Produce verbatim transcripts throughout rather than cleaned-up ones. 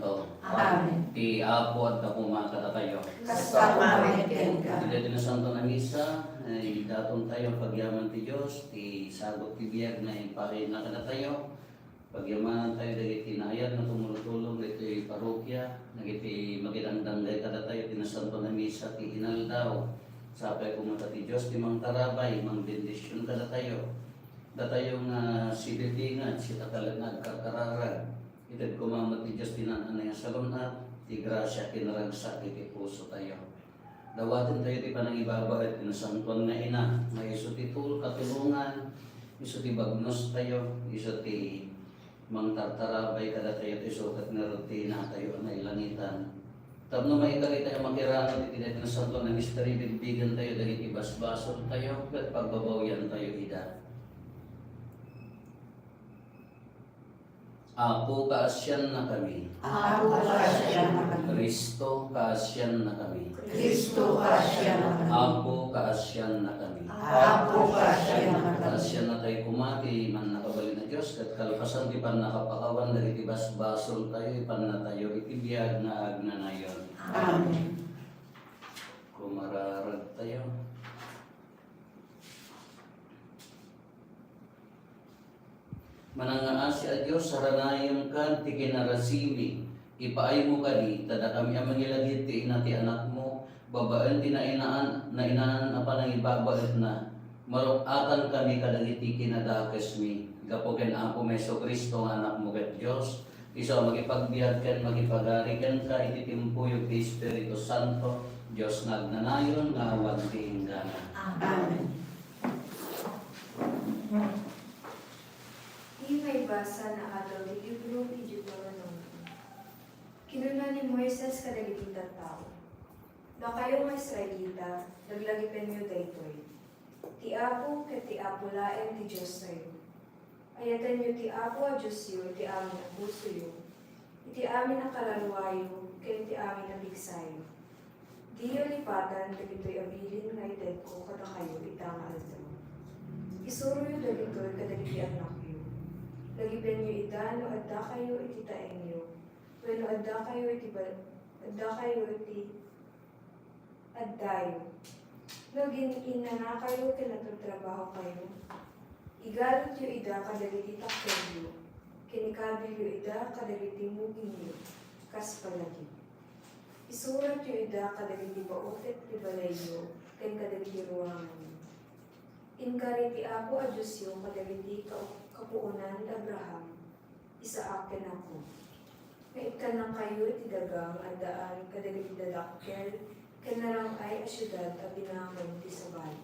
Amen. Ti Apo adda koma kadatayo. Kasta koma met kenka. Iti daytoy nasantoan a misa, eh, idaton tayo pagyaman ti Dios, ti sagut ti biag nga imparina kadatayo. Pagyamanan tayo dagiti naayat nga tumultulong ditoy parokia, dagiti makidangdanggay kadatayo ti nasantoan a misa ti inaldaw. Sapay koma ta ti Dios ti mangtarabay, mangbendision kadatayo. Datayo nga sibibingan, sita talek nga agkarkararag. Ited koma met ti Dios ti naan-anay a salun-at, ti grasia ken ragsak iti puso tayo. Dawaten tayo ti panangibabaet ti nasantoan nga ina, nga isu ti tul-, katulongan, isu ti bagnos tayo, isu ti mangtartarabay kadatayo, isu ket ngarud ti inatayo a nailangitan. Tapno maikari tayo makiranod iti daytoy nasantoan a misterio, bigbigen tayo dagiti basbasol tayo, ket pagbabawian tayo ida. Apo, kaasiannakami. Apo, kaasiannakami. Cristo, kaasiannakami. Cristo, kaasiannakami. Apo, kaasiannakami. Apo, kaasiannakami. Kaasiannakami koma ti mannakabalin a Dios, ket kalpasan ti pannakapakawan dagiti basbasol tayo, ipanna tayo iti biag nga agnanayon. Amen. Kumararag tayo. Manangngaasi a Dios, saranayemkan ti kinarasimi. Ipaaymo kadi, ta dakami a mangilagid ti ina ti anakmo, babaen ti nainaan, nainaan a panangibabaetna. Maruk-atankami kadagiti kinadakesmi. Gapu ken Apomi Jesu-Cristo nga Anakmo ket Dios, isu a makipagbiag ken makipagari kenka iti timpuyog ti Espiritu Santo, Dios nga agnanayon nga awan ti inggana. Amen. Ti maibasa nga adda iti libro ti Deuteronomio. Kinuna ni Moises kadagiti tattao, "Dakayo nga Israelita, laglagipenyo daytoy. Ti Apo ket ti Apo laeng ti Diostayo. Ayatenyo ti Apo a Diosyo iti amin a pusoyo, iti amin a kararuayo, ken iti amin a pigsayo. Diyo lipatan dagitoy a bilin nga itedko kadakayo ita nga aldaw. Isuroyo dagitoy kadagiti annakyo. Lagipenyo ida no addakayo iti taengyo, wenno addakayo iti ba-, addakayo iti addayo. No gin-innanakayo ken agtratrabahokayo, igarutyo ida kadagiti takderyo, ken ikabilyo ida kadagiti mugingyo, kas palagi. Isuratyo ida kadagiti baotek ti balayyo ken kadagiti ruanganyo. Inkari ti Apo a Diosyo kadagiti ka-, kapuonan ni Abraham, Isaac ken Jacob. Maikkannakayo iti daga nga addaan kadagiti dadakkel ken narang-ay a siudad a binaangen ti sabali.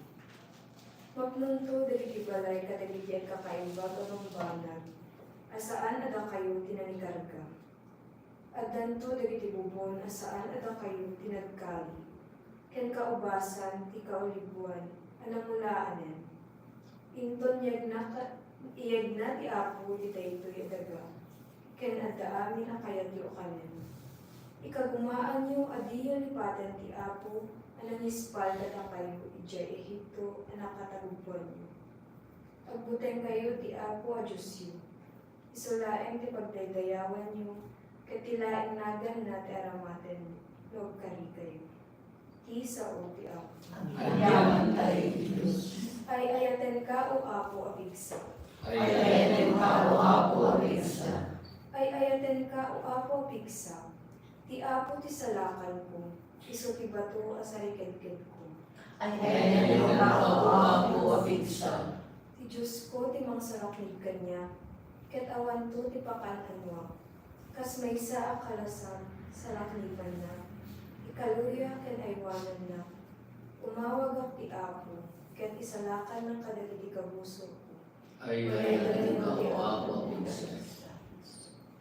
Mapnonto dagiti balay kadagiti agkakaimbag a bambanag a saan a dakayo ti nangikarga. Addanto dagiti bubon a saan a dakayo ti nagkali, ken kaubasan ti kaoliboan a namulaanen. Inton yegna ka-, yegna ti Apo ti daytoy a daga, ken adda amin a kayatyo a kanen. Ikagumaanyo a diyo lipaten ti Apo a nangispal kadakayo idiay Egipto a nakatagubbuanyo. Agbutengkayo ti Apo a Diosyo. Isu laeng ti pagdaydayawanyo, ket ti laeng naganna ti aramatenyo no agkarikayo. Ti sao ti Apo. Agyamankami iti Dios. Ay-ayatenka, O Apo a pigsa. Ay-ayatenka, O Apo a pigsa. Ay-ayatenka, O Apo a pigsa. Ti Apo ti salakanko, isu ti bato a sarikedkedko. Ay-ayatenka, O Apo a pigsa. Ti Diosko ti mangsaraknib kaniak, ket awanto ti pakan-anoak. Kas maysa a kalasag, saraknibannak. Ikaluya ken aywanennak. Umawagak ti Apo, ket isalakannak kadagiti kabusor. Ay-ayatenka, O Apo a pigsa.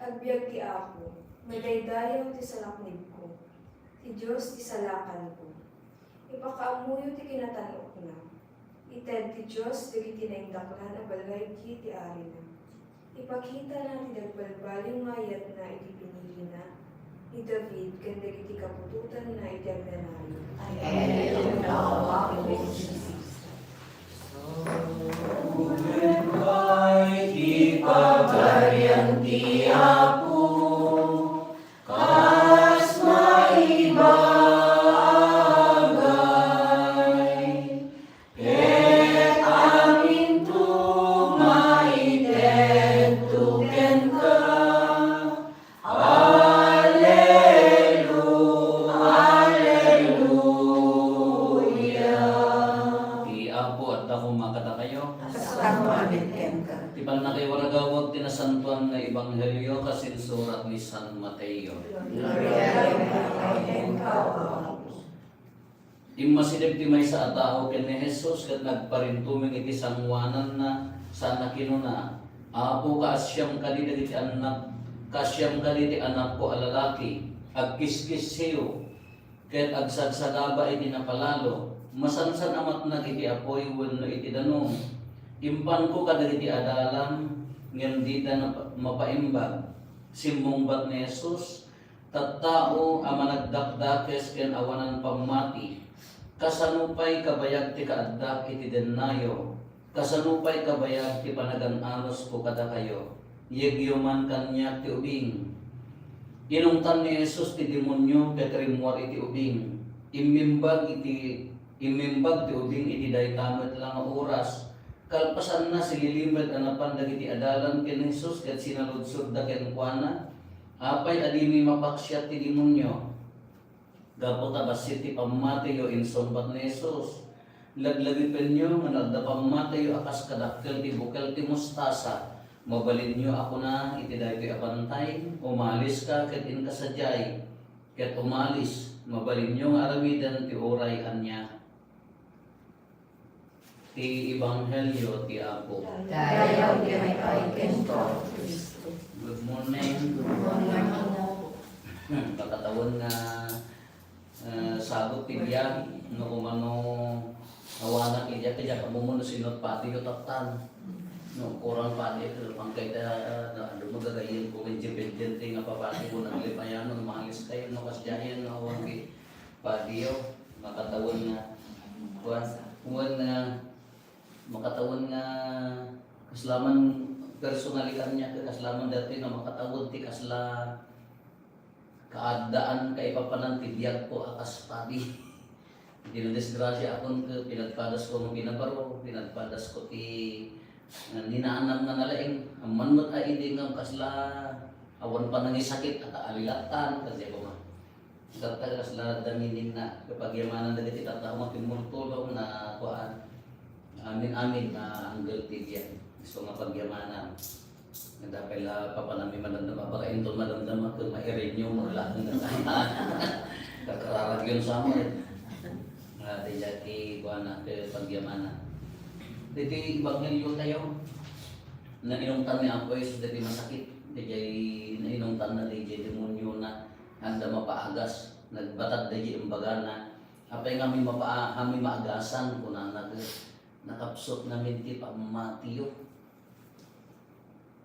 Agbiag ti Apo, madaydayaw ti saraknibko. Ti Dios ti salakanko. Ipakaammoyo ti kinatan-okna. Ited ti Dios dagiti naindaklan a balay iti arina. Ipakitana ti nagbalbaliw nga ayatna iti pinilina, ni David ken dagiti kaputotanna iti agnanayon. Ay-ayatenka, O Apo. Pay ti pagarian ti Apo. Makadakayo. Kasta met kenka. Ti pannakaiwaragawag ti nasantoan nga ebanghelio kas insurat ni San Mateo. Gloria kenka, O Apo. Immasideg ti maysa a tao ken ni Jesus ket nagparintumeng iti sangoananna, sana kinuna, "Apo, kaasiam kadi dagiti annak, kaasiam kadi ti anakko a lalaki, agkiskissiw, ket agsagsagaba iti napalalo, masansan a matnag iti apuy wenno iti danum. Impanko kadagiti adalam, ngem dida napa-, mapaimbag." Simmungbat ni Jesus, "Tattao a managdakdakes ken awanan pammati, kasano pay kabayag ti kaaddak iti dennayo? Kasano pay kabayag ti panagan-anosko kadakayo? Yegyo man kaniak ti ubing." Inungtan ni Jesus ti demonio ket rimmuar iti ubing. Immimbag iti, immimbag ti ubing iti dayta met la nga oras. Kalpasanna, sililimed a napan dagiti adalan ken ni Jesus ket sinaludsodda kenkuana, "Apay a dimi mapaksiat ti demonio?" "Gapu ta bassit ti pammatiyo," insungbat ni Jesus. "Laglagipenyo nga no adda pammatiyo a kas kadakkel ti bukel ti mostasa, mabalinyo a kuna iti daytoy a bantay, 'Umaliska ket inka sadiay,' ket umalis. Mabalinyo nga aramiden ti uray ania." Ti Ebanghelio ti Apo. Dayaw ti maipay kenka, Cristo. Good morning. Good morning. Hmm, makatawen nga, eh, sagut ti biag, no, kumano awanak idiak, idiak ammo no sino padiyo tattan. No, kurang padi, pangkay ta, ah, ano, magagayon ko, independente nga papadi ko, naglipayan, no, umalis kayo, no, kasdiayan, no, awan di padiyo, makatawen nga, kuwan, kuwan nga, makatawen nga, kasla man personalian niya, kasla man dati nga makatawen ti kasla kaaddaan kaipapanan ti biagko a kas padi. Iti nadisgrasiaakon ket pinagpadasko nga kinabaro, pinagpadasko ti, ah, ninaanam nga nalaing. Amman met a idi ngem kasla awan panangisakit a ta alilattan, kasdiay koma. Ket ta kasla dangining na, kapagyamanan dagiti tattao nga timmultulong na kuan, amin-amin nga anggel ti biag. Isu nga pagyamanan. Nga dapay la papanami madamdama, baka inton madamdama ket mairinyo mo la. Kakararagyon sa mo, eh. Nga, diay ti kuana, ti pagyamanan. Dagiti ebanghelio tayo, nainungtan ni Apo Jesus dagiti masakit, diay nainungtan na diay demonio na, adda mapaagas, nagbatad diay imbagana, "Apay nga amin mapa-, amin maagasan?" kunana, ket, "Nakapsut ngamin ti pammatiyo."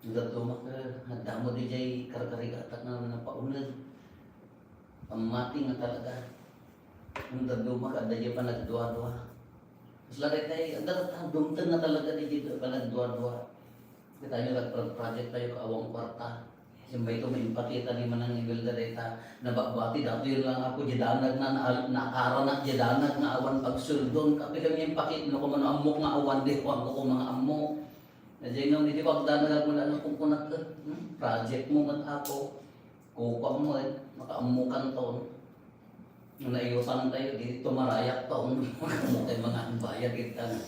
Nagduma ket, adda met diay karkarigatak nga napauneg. Pammati nga talaga. Nagduma ket, adda diay panagduadua. Kasla daytay, adda ket dumteng nga talaga diay panagduadua. Kita nyo, nagpro-project tayo, kaawan kwarta. Imbay to, maimpakita ni Manang Imelda dayta, nababati, datoy lang ako, diay danag na, na, naakaranak diay danag nga awan pagsuldon. Kapi kami impakit, no, kumano ammok nga awan, di ko ammo kung mga ammo. Diay nga, hindi ko agdanag ako lang, kung kunak, hmm, project mo, mat ako. Kukuam mo, eh, makaammukan to. Naiutang tayo, di tumarayak to. Makaammo kay mga bayad kita nga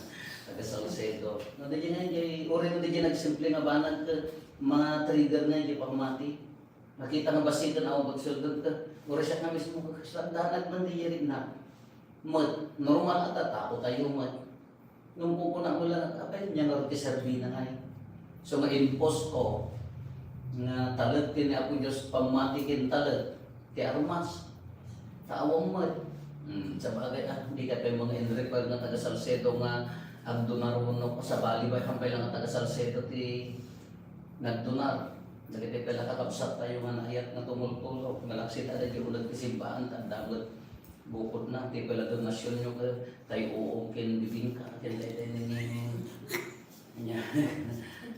taga Salcedo. No, di nga, di, uri mo di nagsimple nga banag ka, mga trigger na, di pagmati. Nakita nga basitan ako, magsuldod ka. Uri siya nga mismo, kasla danag man di rin na. Mat, normal ata, tao tayo, mat. Nung kukunak mo lang, apay, nia ngarud ti serbina ngay. So, ma-impose ko nga talek ti ni Apo Dios, pammati ken talek ti armas. Taawang met. Hmm, sabagay, ah, di ka tayo mga in-refer nga taga Salcedo nga agdonar wenno, sabali ba, hampay lang nga taga Salcedo ti nagdonar. Dagiti pala kakabsat tayo nga naayat nga tumultulo, malaksid ada di ulag ti simbaan, tanda met. Bukod na, ti pala donasyon nyo ka, tayo uong ken bibingka, ken daytoy ni, ni, nia.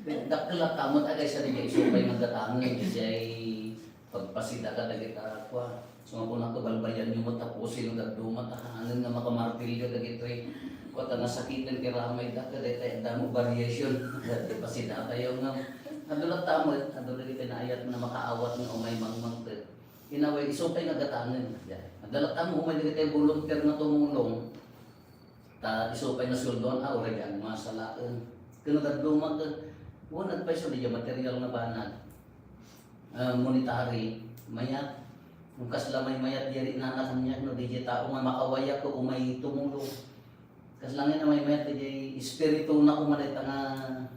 Dakkel a tamot, agay sa diay, isu pay nga gatangen, diay pagpasida ka dagita, kua. So, nga kuna, kabalbayan nyo mo, tapusin, nga duma, tahanen nga makamartilyo, dagitoy, kua, ta nasakiten, ti ramay da, ka, daytoy, damo variation, dagiti pasida tayo nga, adu la tamot, adu dagiti naayat nga makaawat nga umay mangmangted. Inaway, isu pay nga gatangen. Adda latta mo umay dagiti volunteer nga tumulong. Ta isu pay nga sueldoan, a, uray agmasa laeng. Ken no dadduma ket, wen, agpayso, diay material nga banag. Ah, monetary, mayat. Wen, kasla maymayat diay inana kaniak no diay tao nga makawayak ket umay tumulong. Kasla nga maymayat diay espirituna koma dayta nga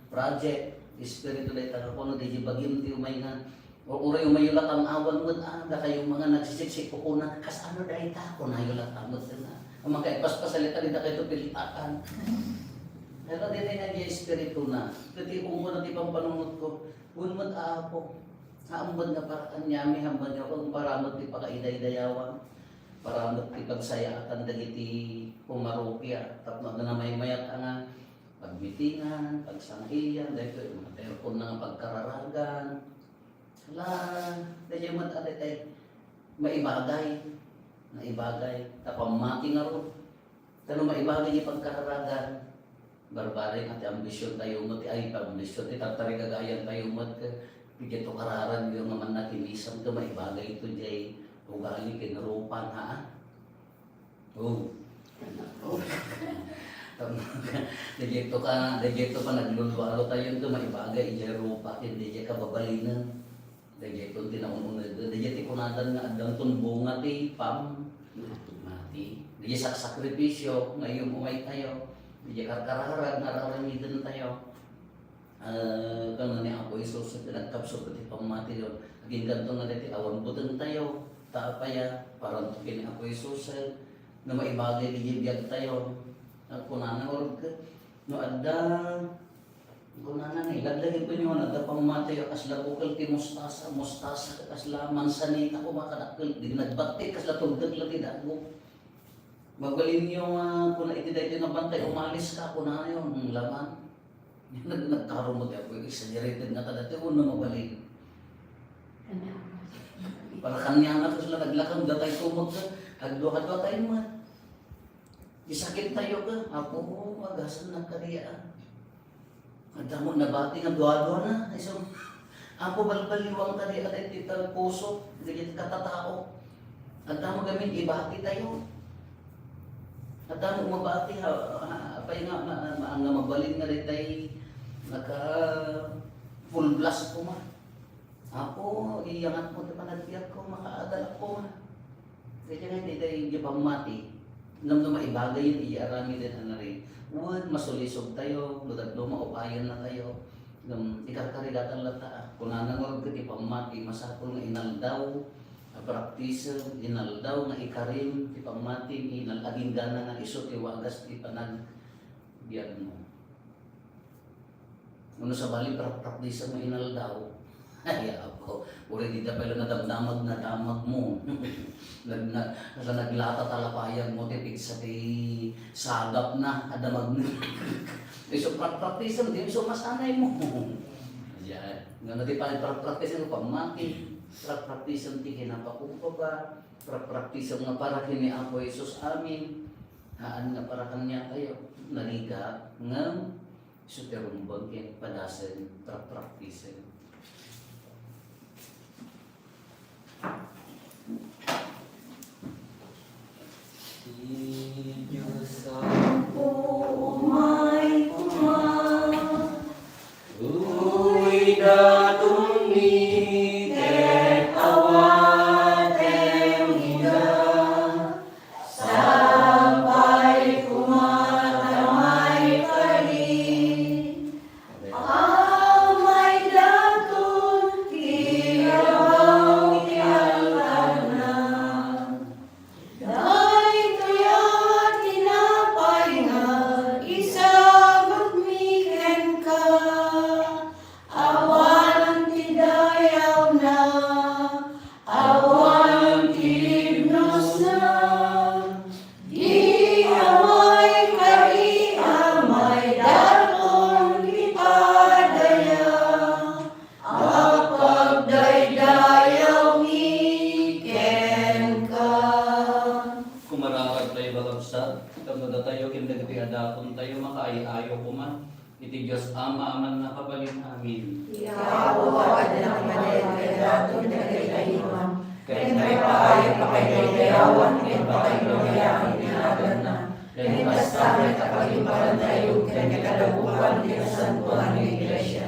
project, espiritu dayta nga kuno diay bagim ti umay nga, o uray umayyo la tan-awan met, ah, dakayo nga nagsisiksik, kukuna, "Kasano dayta?" Kunayo la ta met nga. Amangan ket paspasalita dayta kay to pilitakan. Pero diay nga diay espirituna. Ket ti unggo na ti pampanunotko, wen met, Apo, Saan met nga para kaniami, saan met nga para met ti pakaidaydayawan, para met ti pagsayaatan dagiti pumarokia, tapno adda namaymayat a nga pagmitingan, pagsangilian, daytoy, mga aircon na nga pagkararagan. Ala, daytoy met a daytoy maibagay, maibagay, ta pammati ngarud. Ta no maibagay diay pagkararagan, barbareng ti ambisiontayo met, ay, ambision ti tartarigagayantayo met, ket diay to kararagyo nga mannakimisan ket maibagayto diay ugali ken rupa, ha? Oh. Diay to ka, diay to ka nagluluarotayo ket maibagay diay rupa ken diay kababalinen. Daytoy ti naun-uneg, daytoy ti kunadan nga addanton bunga ti pam-, mati. Daytoy saksakripisio nga immay tayo. Daytoy karkararag nga ar-aramidentayo. Ah, kuna ni Apo Jesus, ti nagkapsut ti pammati, agingganto nga daytoy awan butengtayo. Ta apay a, paranto ken ni Apo Jesus, no maibagay daytoy biagtayo. Kunana, no adda Kunana nga, laglagipenyo nga adda pammatiyo a kasla bukel ti mustasa, mustasa ket kasla mansanita koma kadakkel, di nagbattek kasla tugdek la ti dago. Mabalinyo nga kuna iti daytoy nga bantay, "Umalis ka," kunayo, "Hmm, laman." Nag-, nagkarumot, "Apo, exaggerated nga ta daytoy, wenno mabalin?" Para kaniana kasla naglakam, datay tumag ka, agdua-dua tayo man. Di sakit tayo ka, "Apo, agasan na kariya." Adda met nabati nga dua-dua na, isu, "Apo, balbaliwang kadi a daytoy ta puso, dagiti katatao." Adda met gamin ibati tayo. Adda met mabati, ha, ha, apay nga, ma-, ma-, nga mabalin nga daytoy naka full blast koma. "Apo, iyangatmo ti panagbiagko, makaagalakko nga." Kaya nga, daytoy, daytoy pammati. Ngem no maibagay iti aramiden a nari, wen, masulisog tayo, no dadduma, upayen na tayo. Ngem ikarkarigatan latta, ah. Kunana ngarud ket ti pammati, masapul nga inaldaw, ah, praktisem, inaldaw nga ikarim ti pammati, inal-, agingga nga isu ti wagas ti panagbiagmo. Ngem no sabali, pra-, praktisem nga inaldaw. Ay, Apo. Uray dida pay la nadamdamag, nadamagmo. Nag-, na-, nasa naglata ta la payagmo, ti pigsa ti sagapna, adamagna. Isu pra-, praktisem, di isu masanaymo. Diay. Ngem no di pay pra-, praktisem nga pammati. Pra-, praktisem ti kinapakumbaba. Pra-, praktisem nga para ken ni Apo Jesus amin. Haan nga para kaniatayo. Narigat, ngem Isu ti rumbeng ken padasen, pra-, praktisen. Ti Dios Apo, umay koma. Uy, datonmi ket awatem ida. Sapay koma ta maikari, a maidaton ti abaw ti altarna. Daytoy a tinapay nga isagutmi kenka, awan ti dayawna, awan ti libnosna, di awaykari a maidaton ti padaya a pagdaydayawmi kenka. Kumararag tayo, kakabsat, tapno datayo ken dagiti adapontayo makaay-ayo koma. Iti Dios Ama a mannakabalin amin. Ti Apo, adda nagmalian nga idaton dagiti ayuam, ken maipaay a pakaidaydayawan ken pakagloriaan ti naganna. Ken kasta met a pagimpalantayo ken ti kadapuan ti nasantoan nga Iglesia.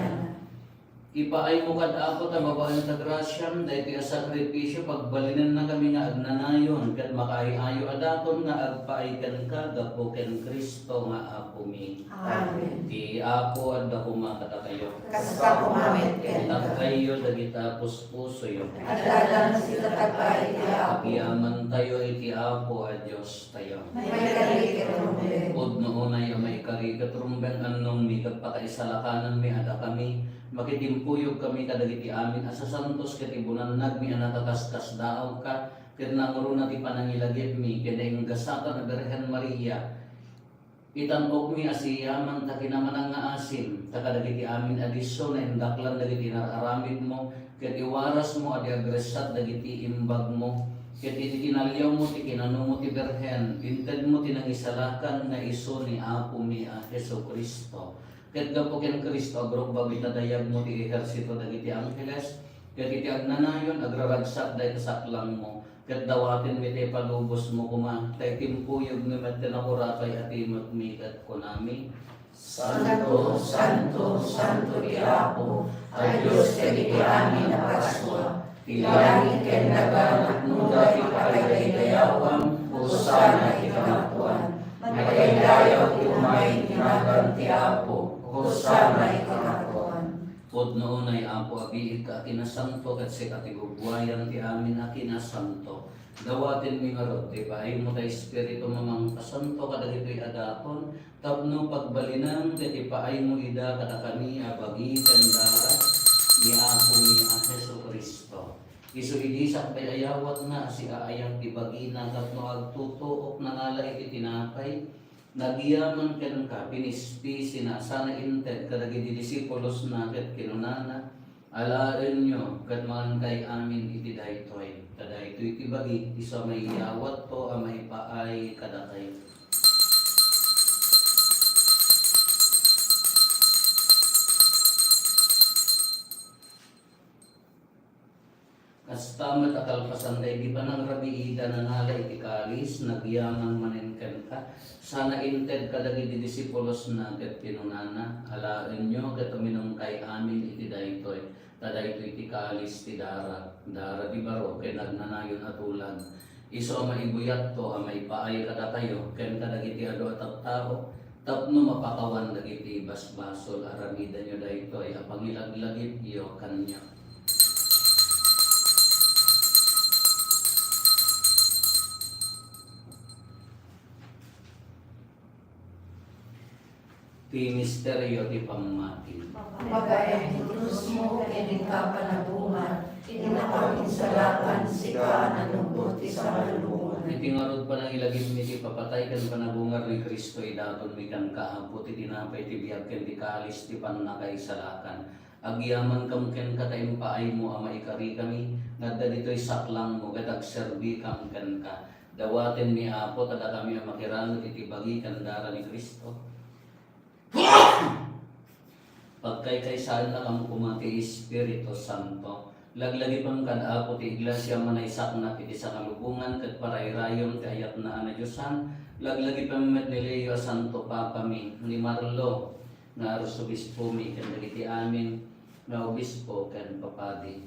Ipaaymo kad Apo ta babaen ta grasiam daytoy a sakrifisio, pagbalinennakami nga agnanayon ket makaay-ayo a daton nga agpaay kenka gapu ken Cristo nga Apomi. Amen. Ti Apo adda koma kadakayo. Kasta koma met kenka. Itagkayyo dagita puspusoyo. Adda laeng sida tagpaay ti Apo. Agyamantayo iti Apo a Diostayo. Maikari ket rumbeng. Pudno unay a maikari ket rumbeng, annongmi ket pakaisalakananmi a dakami, makitimpuyogkami kadagiti amin a sasantos ket ibunannagmi a nakaskasdaawka, ket nangruna ti panangilagipmi ken nainggasatan a Birhen Maria. Itan-okmi a siyaman ta kinamanang nga asim, ta kadagiti amin a disso naindaklan dagiti inar-aramidmo, ket iwarasmo a di agressat dagiti imbagmo. Ket iti kinaliawmo ti kinanumo ti Birhen, intedmo ti nangisalakan nga isu ni Apomi a Jesu-Cristo. Ket gapu ken Cristo, agrukbab ita dayagmo ti ehersito dagiti angheles, ket iti agnanayon, agraragsak dayta saklangmo. Ket dawatenmi ti ipalubosmo koma, ta itimpuyogmi met ti nakuratoy a timekmi ket kunami: Santo, santo, santo ti Apo a Dios kadagiti amin a parsua. Ti langit ken daga napnoda ti pakaidaydayawan. Hosanna iti kangatoan. Madaydayaw ti umay iti nagan ti Apo. Hosanna iti kangatoan. Pudno unay, Apo, a biigka a kinasanto, ket sika ti gugwayan ti amin a kinasanto. Dawatenmi ngarud ti ipaaymo ta Espiritu a mangpasanto kadagitoy a daton, tapno pagbalinem ket ipaaymo ida kadakami a bagi ken dara ni Apomi a Jesu-Cristo. Isu idi sakbay a yawatna a siaayat ti bagina tapno agtutuok, nangala iti tinapay, nagyaman kenka, pinispisina, sana inted kadagiti disipulosna ket kinunana: Alaenyo ket mangankay amin iti daytoy, ta daytoy ti bagi ti sa maiyawatko a maipaay kadakayo. Kasta met a kalpasan daydi panangrabiida, nangala iti kalis, nagyaman manen kenka, sana inted kadagiti disipulosna ket kinunana: Alaenyo ket uminumkay amin iti daytoy, ta daytoy ti kalis ti dara, dara ti baro ken agnanayon a tulag. Isu a maibuyatko a maipaay kadakayo ken kadagiti adu a tattao, tapno mapakawan dagiti basbasol. Aramidenyo daytoy a pangilaglagipyo kaniak. Ti misterio ti pammati. Babaen ti krusmo ken inka panabungar, innak insalakan, sika a nanubbot ti sangalubongan. Iti ngarud panangilagipmi ti ipapatay ken panabungar ni Cristo, idatonmi kenka, Apo, ti tinapay ti biag ken ti kalis ti pannakaisalakan. Agyamankam kenka ta impaaymo a maikarikami nga adda ditoy saklangmo ket agserbikam kenka. Dawatenmi, Apo, ta dakami a makiranod iti bagi ken dara ni Cristo. Pagkaykaysaennakam koma ti Espiritu Santo. Laglagipem kad Apo ti Iglesia a manaysaknak iti sangalubongan ket parayrayem ti ayatna a nadiosan. Laglagipem met ni Leo a Santo Papami, ni Marlo nga Arsobispomi, ken dagiti amin nga obispo ken papadi.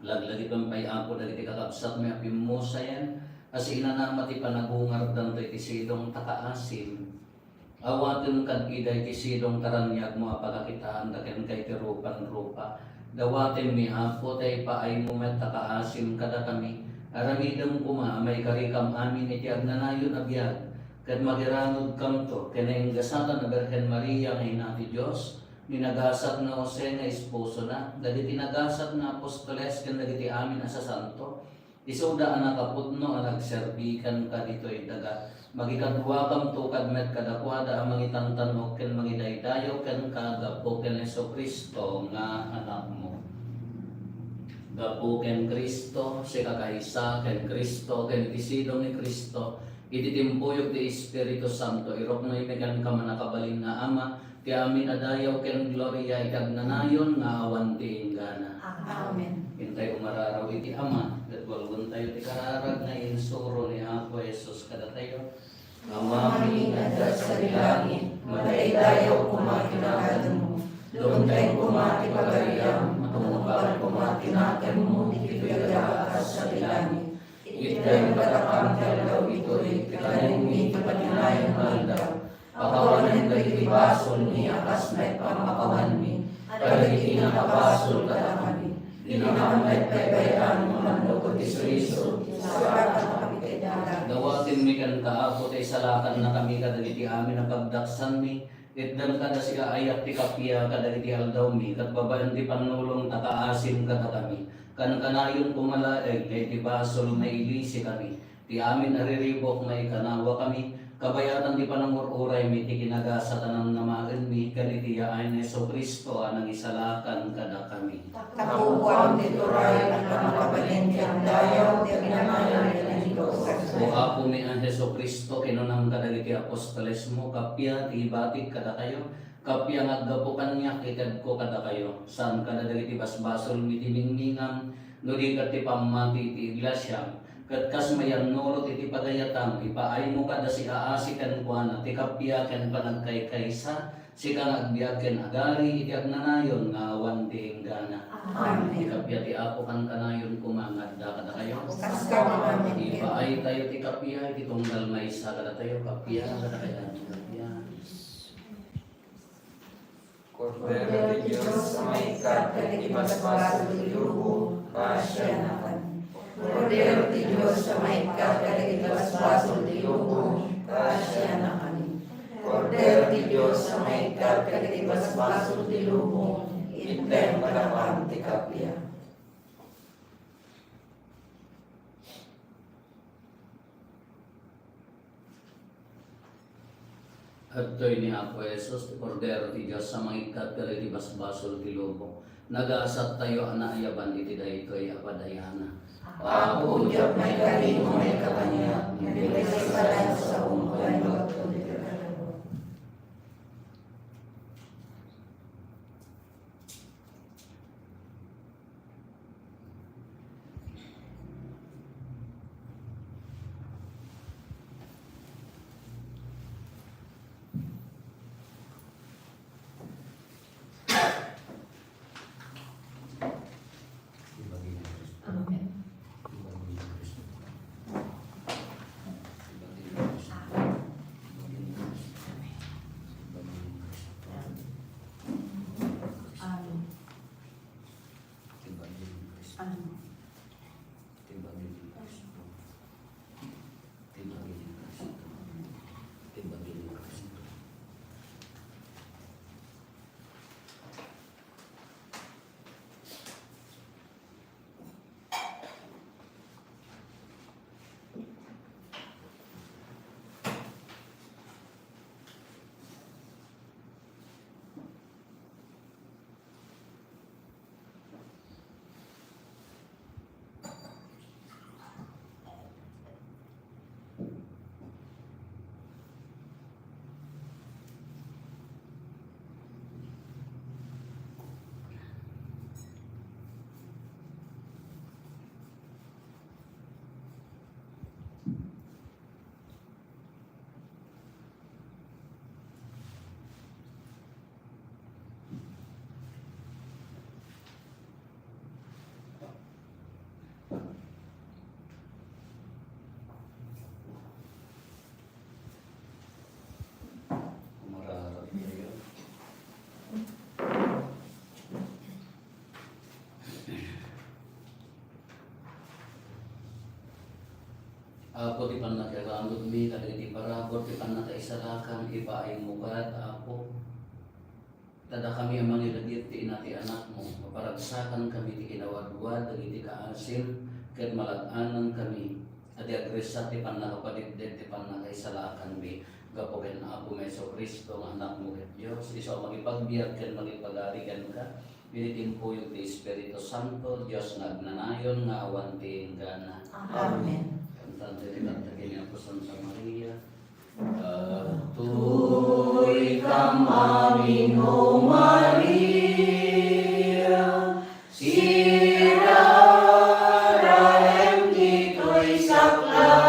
Laglagipem pay, Apo, dagiti kakabsatmi a pimmusayen a siinanama ti panabungardanto iti sidong ta kaasim. Awaten kad ida iti sidong ta raniagmo a pagakitaanda kenka iti rupan-rupa. Dawatenmi, Apo, ta ipaaymo met ta kaasim kadakami. Aramidem koma a maikarikam amin iti agnanayon a biag, ket magiranudkamto ken nainggasatan a Birhen Maria nga Ina ti Dios, ni nagasat nga Jose nga esposona, dagiti nagasat nga apostoles ken dagiti amin a sasanto. Isuda a nakapudno a nagserbi kenka ditoy daga. Magikaduakamto kad met kadakuada a mangitantan-ok ken mangidaydayaw kenka gapu ken Jesu-Cristo nga Anakmo. Gapu ken Cristo, sikakaysa ken Cristo, ken iti sidong ni Cristo, iti timpuyog ti Espiritu Santo, iruknoymi kenka, mannakabalin nga Ama, ti amin a dayaw ken gloria iti agnanayon nga awan ti inggana. Amen. Intay umararaw iti Ama, ket walgontayo ti kararag nga insuro ni Apo Jesus kadatayo. Amami nga adda sadi langit, madaydayaw koma ti naganmo. Lumteng koma ti pagariam, tungpal koma ti nakemmo ditoy daga a kas sadi langit. Itdem kadakam ti aldaw itoy ti kanenmi ti patinayon nga aldaw. Pakawanen dagiti basolmi a kas naipamakawanmi kadagiti nakabasol kadakami. Dinakam met baybay-an nga mannukot ti suiso, saka ta kapitay dada. Dawatenmi kenka, Apo, ta isalakannakami kadagiti amin a pagdaksanmi. Itdem kada siaayat ti kappia kadagiti aldawmi, ket babaen ti pannulongta, kaasim kadakami. Kankanayon koma laeng nga iti basol, mailisikami. Ti amin a riribuk, maikanawakami, kabayatan ti panangur-uraymi, ti kinagasat a namnamaenmi, ken iti yaay ni Jesu-Cristo a nangisalakan kadakami. Tapupuam ti turay, ken makabalin ti agdayaw, ti agnanayon ken nagikausagan. O Apomi a Jesu-Cristo, kinunam kadagiti apostolesmo, kappia ti ibatik kadakayo, kappia nga aggapu kaniak, itedko kadakayo. Saan kadagiti basbasolmi ti ningningan, no di ket ti pammati iti iglesia. Ket kas mayannurot iti pagayatam, ipaaymo kada siaasi kenkuana ti kappia ken panagkaykaysa, sika nga agbiag ken agari iti agnanayon nga awan ti inggana. Amen. Ti kappia ti Apo kankanayon koma nga adda kadakayo. Kas kanayon. Ipaaytayo ti kappia iti tunggal maysa kadatayo, kappia kadakayo, kappia. Kordero ti Dios a maikkat kadagiti basbasol ti lubong, paasianakami. Kordero ti Dios a maikkat kadagiti basbasol ti lubong, paasianakami. Kordero ti Dios a maikkat kadagiti basbasol ti lubong, itdem kadakam ti kappia. Adtoy ni Apo Jesus, ti Kordero ti Dios a mangikkat kadagiti basbasol ti lubong. Nagasattayo a naayaban iti daytoy a padayana. Apo, diak maikari nga maikkan kaniak, ngem dagiti kasasaadmo ket ibaga ti pagariam. Amen. Amen. Amen. Apo, ti pannakiramutmi kadagiti parabur ti pannakaisalakan, ipaaymo kaniak, Apo. Ta dakami a mangilegit ti ina ti anakmo, maparagsakan kami ti kinawadwad dagiti kaasim, ket malag-anan kami a di agrigat ti pannakapadikdek ti pannakaisalakanmi. Gapu ken Apomi Jesu-Cristo nga Anakmo ket Dios, isu a mangipagbiag ken mangipagari kenka, iti timpuyog ti Espiritu Santo, Dios nga agnanayon nga awan ti inggana. Amen. Kantaen ti kanta ken ni Apo Santa Maria. Adtoy kam amin, O Maria, siraraem ditoy saklammo,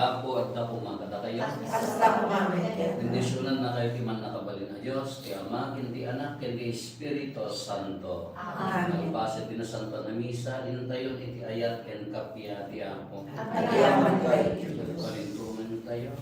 Apo, adda koma kadakayo. Kasta koma met kenka. Bendisionannakayo ti Mannakabalin a Dios, ti Ama, ken ti Anak, ken ti Espiritu Santo. Amen. Nagpaset ti Nasantoan a Misa, intayon iti ayat ken kappia ti Apo. Agyamantayo. Parintumentayo.